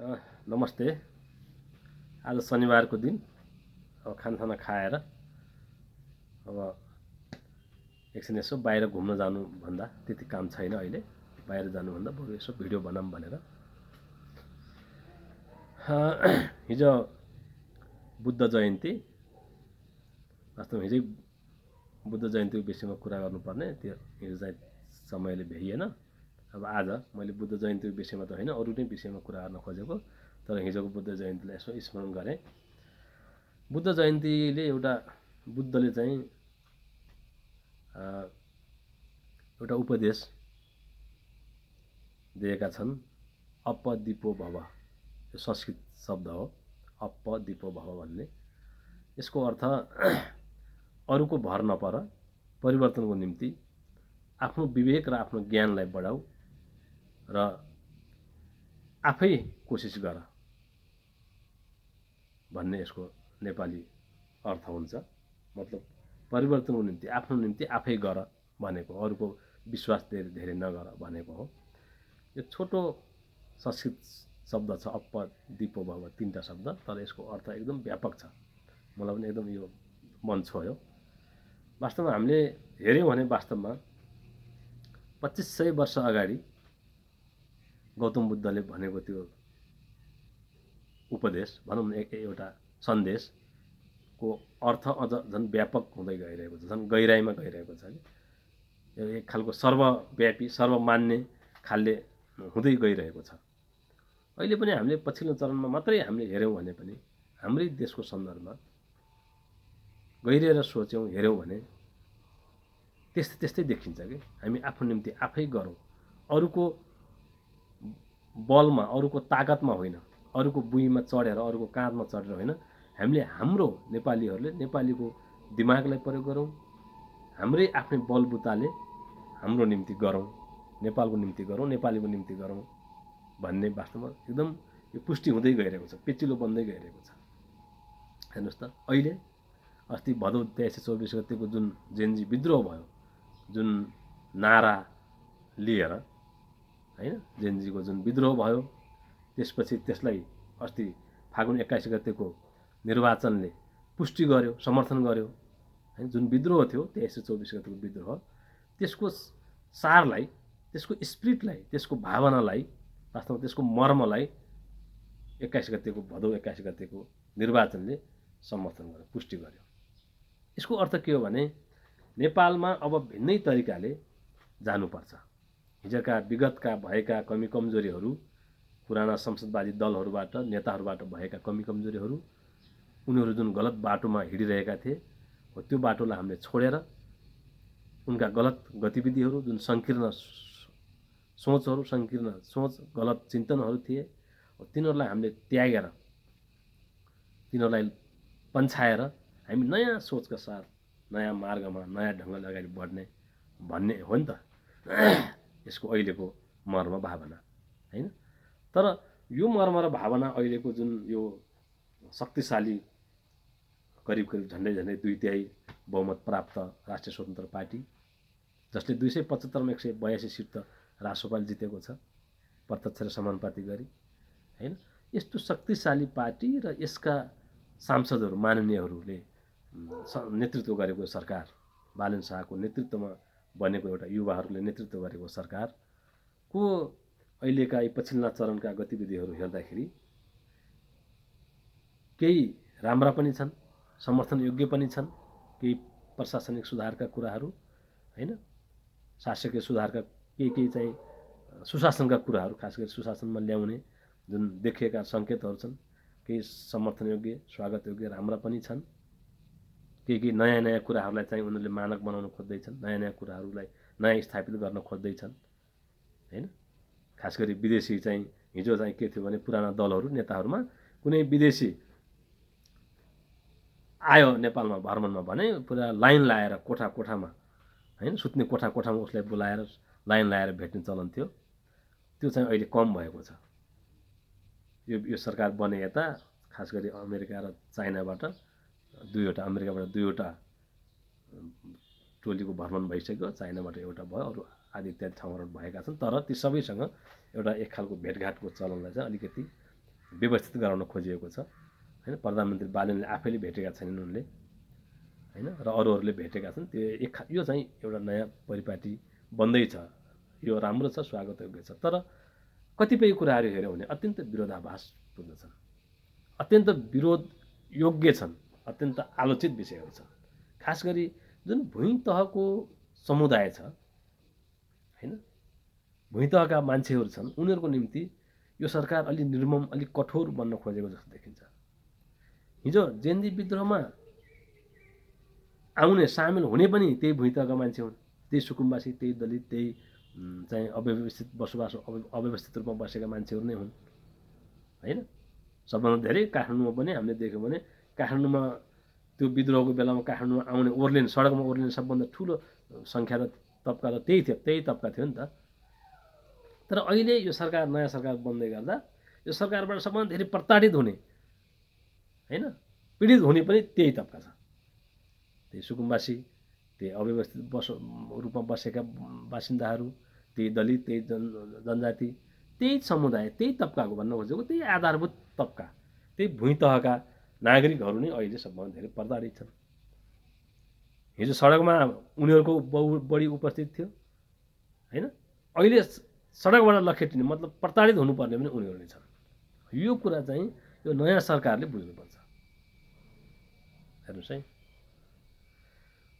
नमस्ते। आज शनिबारको दिन अब खानासाना खाएर अब एकछिन यसो बाहिर घुम्न जानुभन्दा त्यति काम छैन अहिले। बाहिर जानुभन्दा बरु यसो भिडियो बनाऊँ भनेर। हिजो बुद्ध जयन्ती, वास्तवमा हिजै बुद्ध जयन्तीको विषयमा कुरा गर्नुपर्ने, त्यो हिजो चाहिँ समयले भ्याइएन। अब आज मैले बुद्ध जयन्तीको विषयमा त होइन, अरू नै विषयमा कुरा गर्न खोजेको, तर हिजोको बुद्ध जयन्तीलाई यसो स्मरण गरेँ। बुद्ध जयन्तीले बुद्धले चाहिँ एउटा उपदेश दिएका छन्, अपदीपो भव। यो संस्कृत शब्द हो, अपदीपो भव भन्ने। यसको अर्थ अरूको भर नपर, परिवर्तनको निम्ति आफ्नो विवेक र आफ्नो ज्ञानलाई बढाऊ र आफै कोसिस गर भन्ने यसको नेपाली अर्थ हुन्छ। मतलब परिवर्तनको निम्ति आफ्नो निम्ति आफै गर भनेको, अरूको विश्वास धेरै नगर भनेको हो। यो छोटो संस्कृत शब्द छ अपदीपो भव, 3टा शब्द, तर यसको अर्थ एकदम व्यापक छ। मलाई पनि एकदम यो मन छोयो। वास्तवमा हामीले हेऱ्यौँ भने वास्तवमा 2500 वर्ष अगाडि गौतम बुद्धले भनेको त्यो उपदेश, भनौँ न एउटा सन्देशको अर्थ अझ झन् व्यापक हुँदै गइरहेको छ, झन् गहिराइमा गइरहेको छ। यो एक खालको सर्वव्यापी, सर्वमान्य खालले हुँदै गइरहेको छ। अहिले पनि हामीले पछिल्लो चरणमा मात्रै हामीले हेऱ्यौँ भने पनि हाम्रै देशको सन्दर्भमा गहिरिएर सोच्यौँ, हेऱ्यौँ भने त्यस्तै देखिन्छ कि हामी आफ्नो निम्ति आफै गरौँ, अरूको बलमा, अरूको ताकतमा होइन, अरूको बुइँमा चढेर, अरूको काँधमा चढेर होइन, हामीले हाम्रो नेपालीहरूले नेपालीको दिमागलाई प्रयोग गरौँ, हाम्रै आफ्नै बलबुताले हाम्रो निम्ति गरौँ, नेपालको निम्ति गरौँ, नेपालीको निम्ति गरौँ भन्ने वास्तवमा एकदम यो पुष्टि हुँदै गइरहेको छ, पेचिलो बन्दै गइरहेको छ। हेर्नुहोस् त, अहिले अस्ति भदौ 23-24 गतिको जुन जेनजी विद्रोह भयो, जुन नारा लिएर होइन, जेनजीको जुन विद्रोह भयो, त्यसपछि त्यसलाई अस्ति फागुन 21 गतेको निर्वाचनले पुष्टि गर्यो, समर्थन गर्यो। होइन, जुन विद्रोह थियो 23-24 गतेको विद्रोह, त्यसको सारलाई, त्यसको स्पिरिटलाई, त्यसको भावनालाई, वास्तवमा त्यसको मर्मलाई 21 गतेको भदौ 21 गतेको निर्वाचनले समर्थन गर्यो, पुष्टि गर्यो। यसको अर्थ के हो भने नेपालमा अब भिन्नै तरिकाले जानुपर्छ। हिजोका विगतका भएका कमी कमजोरीहरू, पुराना संसदवादी दलहरूबाट, नेताहरूबाट भएका कमी कमजोरीहरू, उनीहरू जुन गलत बाटोमा हिँडिरहेका थिए, त्यो बाटोलाई हामीले छोडेर उनका गलत गतिविधिहरू, जुन सङ्कीर्ण सोच, गलत चिन्तनहरू थिए, तिनीहरूलाई हामीले त्यागेर, तिनीहरूलाई पन्छाएर हामी नयाँ सोचका साथ नयाँ मार्गमा, नयाँ ढङ्गले अगाडि बढ्ने भन्ने हो नि त यसको अहिलेको मर्म भावना होइन। तर यो मर्म र भावना अहिलेको जुन यो शक्तिशाली करिब झन्डै 2/3 बहुमत प्राप्त राष्ट्रिय स्वतन्त्र पार्टी, जसले 275 मा 182 सिट त राष्ट्रपाल जितेको छ, प्रत्यक्ष र समानुपातिक गरी होइन। यस्तो शक्तिशाली पार्टी र यसका सांसदहरू, माननीयहरूले नेतृत्व गरेको सरकार, बालन शाहको नेतृत्वमा बनेको एउटा युवाहरूले नेतृत्व गरेको सरकारको अहिलेका यी पछिल्ला चरणका गतिविधिहरू हेर्दाखेरि केही राम्रा पनि छन्, समर्थन योग्य पनि छन्, केही प्रशासनिक सुधारका कुराहरू होइन, शासकीय सुधारका केही चाहिँ सुशासनका कुराहरू, खास गरी सुशासनमा ल्याउने जुन देखिएका सङ्केतहरू छन्, केही समर्थन योग्य, स्वागत योग्य, राम्रा पनि छन्। केही नयाँ कुराहरूलाई चाहिँ उनीहरूले मानक बनाउन खोज्दैछन्, नयाँ कुराहरूलाई नयाँ स्थापित गर्न खोज्दैछन् होइन। खास गरी विदेशी चाहिँ हिजो चाहिँ के थियो भने पुराना दलहरू, नेताहरूमा कुनै विदेशी आयो नेपालमा भ्रमणमा भने पुरा लाइन लाएर कोठामा होइन, सुत्ने कोठामा उसलाई बोलाएर लाइन लाएर भेट्ने चलन थियो। त्यो चाहिँ अहिले कम भएको छ। यो सरकार बने यता खास गरी अमेरिका र चाइनाबाट अमेरिकाबाट दुईवटा टोलीको भ्रमण भइसक्यो, चाइनाबाट एउटा भयो, अरू आदि इत्यादि ठाउँहरू भएका छन्। तर ती सबैसँग एउटा एक खालको भेटघाटको चलनलाई चाहिँ अलिकति व्यवस्थित गराउन खोजिएको छ हैन। प्रधानमन्त्री बालेनले आफैले भेटेका छैनन् उनले हैन, र अरूहरूले भेटेका छन्। त्यो यो चाहिँ एउटा नयाँ परिपाटी बन्दैछ। यो राम्रो छ, स्वागतयोग्य छ। तर कतिपय कुराहरू हेऱ्यौँ भने अत्यन्त विरोधाभासपूर्ण छन्, अत्यन्त विरोध योग्य छन्, अत्यन्त आलोचित विषयहरू छन्। खास गरी जुन भुइँ तहको समुदाय छ हैन, भुइँ तहका मान्छेहरू छन्, उनीहरूको निम्ति यो सरकार अलि निर्मम, अलि कठोर बन्न खोजेको जस्तो देखिन्छ। हिजो जेन्जी विद्रोहमा आउने, सामेल हुने पनि त्यही भुइँ तहका मान्छे हुन्, त्यही सुकुम्बासी, त्यही दलित, त्यही चाहिँ अव्यवस्थित बसोबास, अव्यवस्थित रूपमा बसेका मान्छेहरू नै हुन् हैन। सबभन्दा धेरै काठमाडौँमा पनि हामीले देख्यौँ भने काठमाडौँमा त्यो विद्रोहको बेलामा काठमाडौँमा आउने, ओर्लिने, सडकमा ओर्लिने सबभन्दा ठुलो सङ्ख्या र तबका त त्यही तबका थियो नि त। तर अहिले यो सरकार, नयाँ सरकार बन्दै गर्दा यो सरकारबाट सबभन्दा धेरै प्रताडित हुने हैन, पीडित हुने पनि त्यही तबका छ, त्यही सुकुम्बासी, त्यही अव्यवस्थित रूपमा बसेका बासिन्दाहरू, त्यही दलित, त्यही जनजाति, त्यही समुदाय, त्यही तबकाको भन्न खोजेको, त्यही आधारभूत तबका, त्यही भुइँ तहका नागरिकहरू नै अहिले सबभन्दा धेरै प्रताडित छन्। हिजो सडकमा उनीहरूको बढी उपस्थित थियो हैन, अहिले सडकबाट लखेटिने मतलब प्रताडित हुनुपर्ने पनि उनीहरू नै छन्। यो कुरा चाहिँ यो नयाँ सरकारले बुझ्नुपर्छ। हेर्नुहोस् है,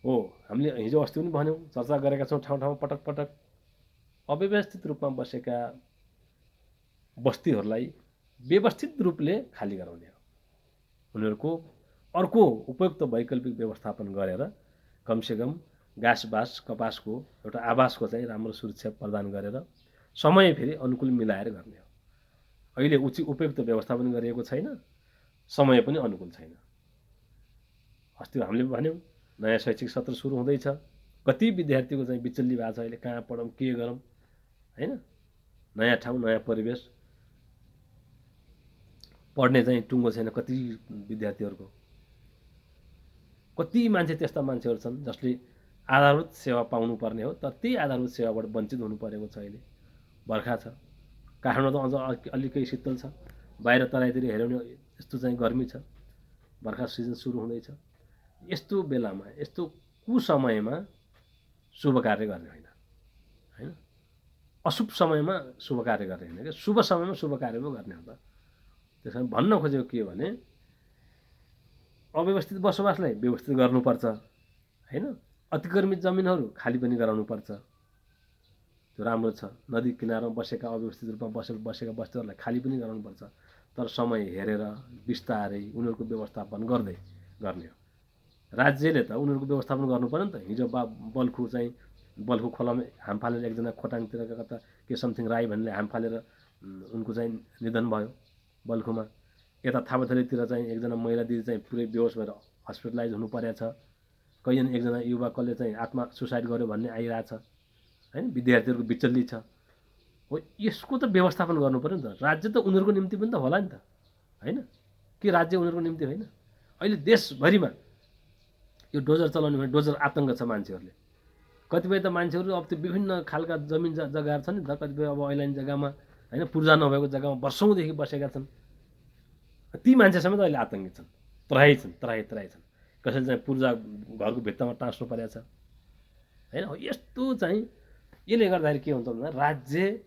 हो हामीले हिजो अस्ति पनि भन्यौँ, चर्चा गरेका छौँ ठाउँ ठाउँमा पटक पटक, अव्यवस्थित रूपमा बसेका बस्तीहरूलाई व्यवस्थित रूपले खाली गराउने हो। उनीहरूको अर्को उपयुक्त वैकल्पिक व्यवस्थापन गरेर कमसेकम घाँसबास, कपासको एउटा आवासको चाहिँ राम्रो सुरक्षा प्रदान गरेर समय फेरि अनुकूल मिलाएर गर्ने हो। अहिले उपयुक्त व्यवस्थापन गरिएको छैन, समय पनि अनुकूल छैन। अस्ति हामीले भन्यौँ नयाँ शैक्षिक सत्र सुरु हुँदैछ, कति विद्यार्थीको चाहिँ बिचल्ली भएको छ, अहिले कहाँ पढौँ, के गरौँ हैन। नयाँ ठाउँ, नयाँ परिवेश, पढ्ने चाहिँ टुङ्गो छैन कति विद्यार्थीहरूको। कति मान्छे, त्यस्ता मान्छेहरू छन् जसले आधारभूत सेवा पाउनुपर्ने हो, तर त्यही आधारभूत सेवाबाट वञ्चित हुनु परेको छ। अहिले बर्खा छ, काठमाडौँ त अझ अलिकै शीतल छ, बाहिर तराईतिर हेऱ्यो भने यस्तो चाहिँ गर्मी छ, बर्खा सिजन सुरु हुँदैछ। यस्तो बेलामा, यस्तो कुसमयमा शुभ कार्य गर्ने होइन हैन, अशुभ समयमा शुभ कार्य गर्ने होइन क्या, शुभ समयमा शुभ कार्य पो गर्ने हो त। त्यस कारण भन्न खोजेको के हो भने अव्यवस्थित बसोबासलाई व्यवस्थित गर्नुपर्छ हैन, अतिक्रमित जमिनहरू खाली पनि गराउनुपर्छ, त्यो राम्रो छ। नदी किनारमा बसेका, अव्यवस्थित रूपमा बसेका बस्तीहरूलाई खाली पनि गराउनुपर्छ, तर समय हेरेर बिस्तारै उनीहरूको व्यवस्थापन गर्दै गर्ने हो। राज्यले त उनीहरूको व्यवस्थापन गर्नु पर्यो नि त। हिजो बल्खु खोलामा हाम फालेर एकजना खोटाङतिरका कता के समथिङ राई भन्नेले हाम फालेर उनको चाहिँ निधन भयो बल्खुमा। यता थापाथलीतिर चाहिँ एकजना महिला दिदी चाहिँ पुरै बेहोस भएर हस्पिटलाइज हुनु परेको छ। कहीँ एकजना युवकले चाहिँ आत्मा सुसाइड गर्यो भन्ने आइरहेछ हैन, विद्यार्थीहरूको बिचल्ली छ। हो, यसको त व्यवस्थापन गर्नु पर्यो नि त। राज्य त उनीहरूको निम्ति पनि त होला नि त हैन, के राज्य उनीहरूको निम्ति होइन? अहिले देशभरिमा यो डोजर चलाउने भने डोजर आतङ्क छ मान्छेहरूले। कतिपय त मान्छेहरू अब त्यो विभिन्न खालका जमिन जग्गाहरू छन् नि त, कतिपय अब ऐलान जग्गामा हैन, पूर्जा नभएको जग्गामा वर्षौँदेखि बसेका छन्। ती मान्छे समेत अहिले आतङ्कित छन्, त्राही छन्। कसैले चाहिँ पूर्जा घरको भित्तामा टाँस्नु परेको छ हैन। यस्तो चाहिँ यसले गर्दाखेरि के हुन्छ भन्दा राज्य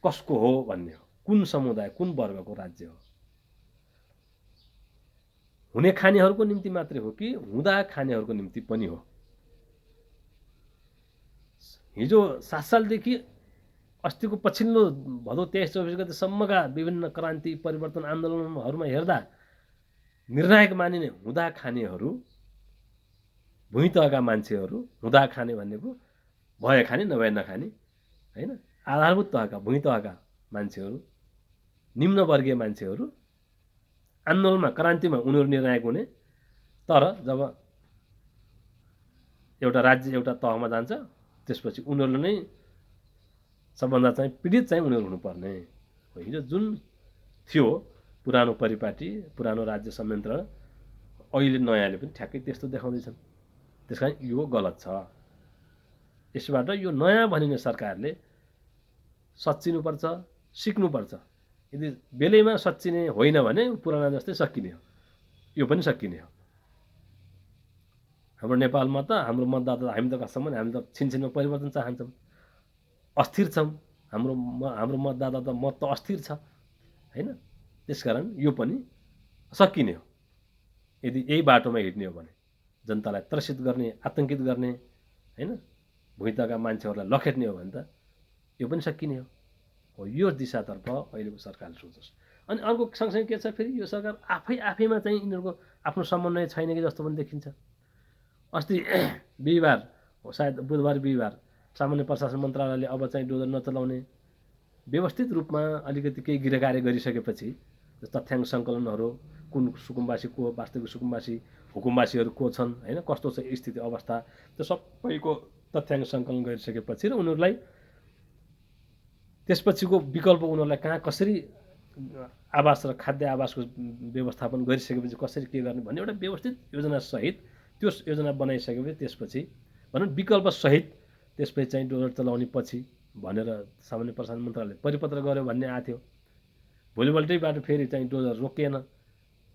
कसको हो भन्ने हो, कुन समुदाय, कुन वर्गको राज्य हो। हुने खानेहरूको निम्ति मात्रै हो कि हुँदा खानेहरूको निम्ति पनि हो। हिजो 7 सालदेखि अस्तिको पछिल्लो भदौ 23-24 गतेसम्मका विभिन्न क्रान्ति, परिवर्तन, आन्दोलनहरूमा हेर्दा निर्णायक मानिने हुँदा खानेहरू, भुइँ तहका मान्छेहरू, हुँदा खाने भनेको भए खाने नभए नखाने हैन, आधारभूत तहका, भुइँ तहका मान्छेहरू, निम्नवर्गीय मान्छेहरू आन्दोलनमा, क्रान्तिमा उनीहरू निर्णायक हुने। तर जब एउटा राज्य एउटा तहमा जान्छ त्यसपछि उनीहरूले नै सबभन्दा चाहिँ पीडित चाहिँ उनीहरू हुनुपर्ने। हिजो जुन थियो पुरानो परिपाटी, पुरानो राज्य संयन्त्र, अहिले नयाँले पनि ठ्याक्कै त्यस्तो देखाउँदैछन्। त्यस कारण यो गलत छ। यसबाट यो नयाँ भनिने सरकारले सच्चिनुपर्छ, सिक्नुपर्छ। यदि बेलैमा सच्चिने होइन भने पुराना जस्तै सकिने हो, यो पनि सकिने हो। हाम्रो नेपालमा त हाम्रो मतदाता हामी त कस्ताछौँ भने हामी त छिनछिनमा परिवर्तन चाहन्छौँ, अस्थिर छौँ। हाम्रो मतदाता त मत त अस्थिर छ होइन। त्यसकारण यो पनि सकिने हो यदि यही बाटोमा हिँड्ने हो भने, जनतालाई त्रसित गर्ने, आतङ्कित गर्ने होइन, भुइँतका मान्छेहरूलाई लखेट्ने हो भने त यो पनि सकिने हो। यो दिशातर्फ अहिलेको सरकारले सोचोस्। अनि अर्को सँगसँगै के छ फेरि, यो सरकार आफैमा चाहिँ यिनीहरूको आफ्नो समन्वय छैन कि जस्तो पनि देखिन्छ। अस्ति बिहिबार सायद बुधबार बिहिबार सामान्य प्रशासन मन्त्रालयले अब चाहिँ डोजर नचलाउने व्यवस्थित रूपमा अलिकति केही गृहकार्य गरिसकेपछि तथ्याङ्क सङ्कलनहरू, कुन सुकुम्बासी को, वास्तविक सुकुम्बासी हुकुमवासीहरू को छन् होइन, कस्तो छ स्थिति अवस्था, त्यो सबैको तथ्याङ्क सङ्कलन गरिसकेपछि र उनीहरूलाई त्यसपछिको विकल्प उनीहरूलाई कहाँ कसरी आवास र खाद्य आवासको व्यवस्थापन गरिसकेपछि कसरी के गर्ने भन्ने एउटा व्यवस्थित योजनासहित त्यो योजना बनाइसकेपछि त्यसपछि भनौँ विकल्पसहित त्यसपछि चाहिँ डोजर चलाउने पछि भनेर सामान्य प्रशासन मन्त्रालयले परिपत्र गर्यो भन्ने आएको थियो। भोलिपल्टैबाट फेरि चाहिँ डोजर रोकिएन।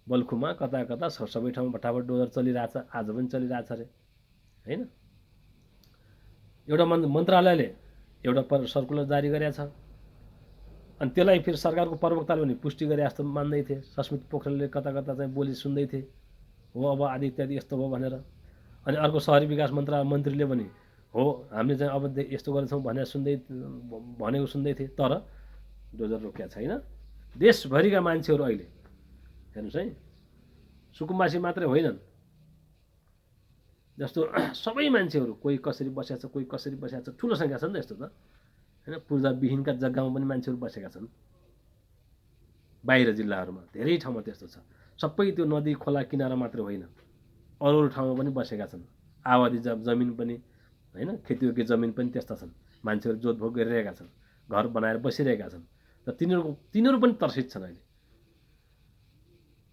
बल्खुमा कता कता सबै ठाउँमा फटाफट डोजर चलिरहेछ, आज पनि चलिरहेछ अरे होइन। एउटा मन्त्रालयले एउटा सर्कुलर जारी गरेको छ, अनि त्यसलाई फेरि सरकारको प्रवक्ताले पनि पुष्टि गरे जस्तो मान्दै थिए। सस्मित पोखरेलले कता कता चाहिँ बोली सुन्दै थिए, हो अब आदि इत्यादि यस्तो भयो भनेर। अनि अर्को शहरी विकास मन्त्रालय मन्त्रीले पनि हो हामीले चाहिँ अब यस्तो गरेछौँ भनेको सुन्दै थिए, तर डोजर रोकेको छैन। देशभरिका मान्छेहरू अहिले हेर्नुहोस् है, सुकुम्बासी मात्रै होइनन्, जस्तो सबै मान्छेहरू कोही कसरी बसेको छ, कोही कसरी बसेको छ, ठुलो सङ्ख्या छ नि त यस्तो त होइन। पूर्जाविहीनका जग्गामा पनि मान्छेहरू बसेका छन्, बाहिर जिल्लाहरूमा धेरै ठाउँमा त्यस्तो छ। सबै त्यो नदी खोला किनारा मात्रै होइन, अरू ठाउँमा पनि बसेका छन्। आबादी जमिन पनि होइन, खेतीयोग्य जमिन पनि त्यस्ता छन्, मान्छेहरू जोतभोग गरिरहेका छन्, घर बनाएर बसिरहेका छन्। र तिनीहरू पनि तर्सित छन् अहिले।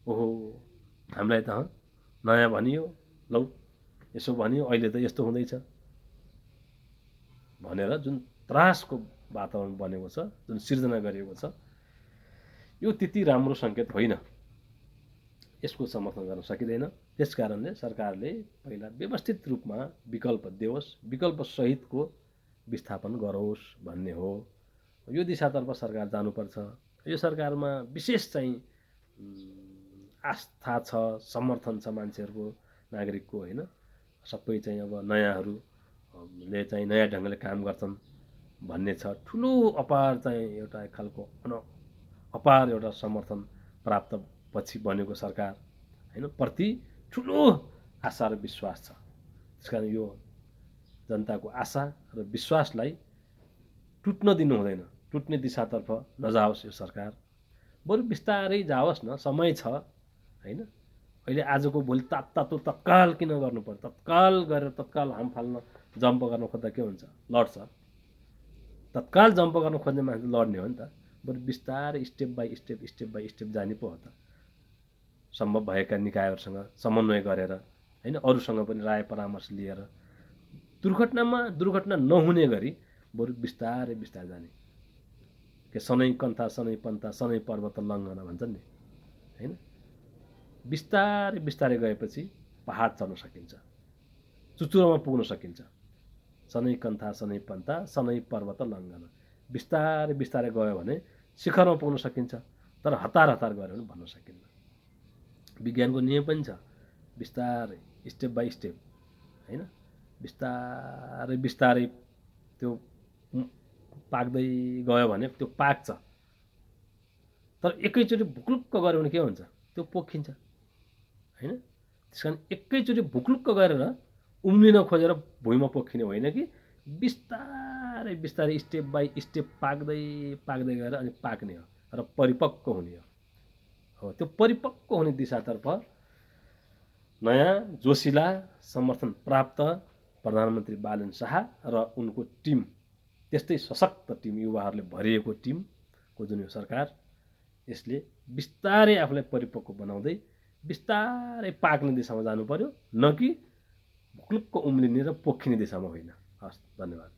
ओहो हामीलाई त नयाँ भनियो, लौ यसो भनियो, अहिले त यस्तो हुँदैछ भनेर जुन त्रासको वातावरण बनेको छ, जुन सिर्जना गरिएको छ, यो त्यति राम्रो सङ्केत होइन। यसको समर्थन गर्न सकिँदैन। त्यसकारणले सरकारले पहिला व्यवस्थित रूपमा विकल्प दियोस्, विकल्पसहितको विस्थापन गरोस् भन्ने हो। यो दिशातर्फ सरकार जानुपर्छ। यो सरकारमा विशेष चाहिँ आस्था छ, समर्थन छ मान्छेहरूको, नागरिकको होइन। सबै चाहिँ अब नयाँहरूले चाहिँ नयाँ ढङ्गले काम गर्छन् भन्ने छ। ठुलो अपार चाहिँ एउटा एक खालको अपार एउटा समर्थन प्राप्त पछि बनेको सरकार होइन, प्रति ठुलो आशा र विश्वास छ। त्यसकारण यो जनताको आशा र विश्वासलाई टुट्न दिनु हुँदैन, टुट्ने दिशातर्फ नजाओस् यो सरकार। बरु बिस्तारै जाओस् न, समय छ होइन। अहिले आजको भोलि तातो तत्काल किन गर्नु पर्यो? तत्काल गरेर तत्काल हाम फाल्न जम्प गर्न खोज्दा के हुन्छ? लड्छ। तत्काल जम्प गर्न खोज्ने मान्छे लड्ने हो नि त। बरु बिस्तारै स्टेप बाई स्टेप जाने पो हो त। सम्भव भएका निकायहरूसँग समन्वय गरेर होइन, अरूसँग पनि राय परामर्श लिएर दुर्घटना नहुने गरी बरु बिस्तारै जाने। के सनै कन्था सनै पन्था सनै पर्वत लङ्घन भन्छन् नि होइन। बिस्तारै गएपछि पहाड चढ्न सकिन्छ, चुचुरोमा पुग्न सकिन्छ। सनै कन्था सनै पन्था सनै पर्वत लङ्घन। बिस्तारै गयो भने शिखरमा पुग्न सकिन्छ, तर हतार गयो भने भन्न सकिन्न। विज्ञानको नियम पनि छ, बिस्तारै स्टेप बाई स्टेप होइन। बिस्तारै त्यो पाक्दै गयो भने त्यो पाक्छ, तर एकैचोटि भुक्लुक्क गऱ्यो भने के हुन्छ? त्यो पोखिन्छ होइन। त्यस कारण एकैचोटि भुक्लुक्क गरेर उम्लिन खोजेर भुइँमा पोखिने होइन कि बिस्तारै स्टेप बाई स्टेप पाक्दै गएर अनि पाक्ने हो र परिपक्व हुने हो। त्यो परिपक्व हुने दिशातर्फ नयाँ जोसिला समर्थन प्राप्त प्रधानमन्त्री बालन शाह र उनको टिम, त्यस्तै सशक्त टिम, युवाहरूले भरिएको टिमको जुन यो सरकार, यसले बिस्तारै आफूलाई परिपक्व बनाउँदै बिस्तारै पाक्ने दिशामा जानु पर्यो, न कि भुक्लुक्क उम्लिने र पोखिने दिशामा होइन। हस्, धन्यवाद।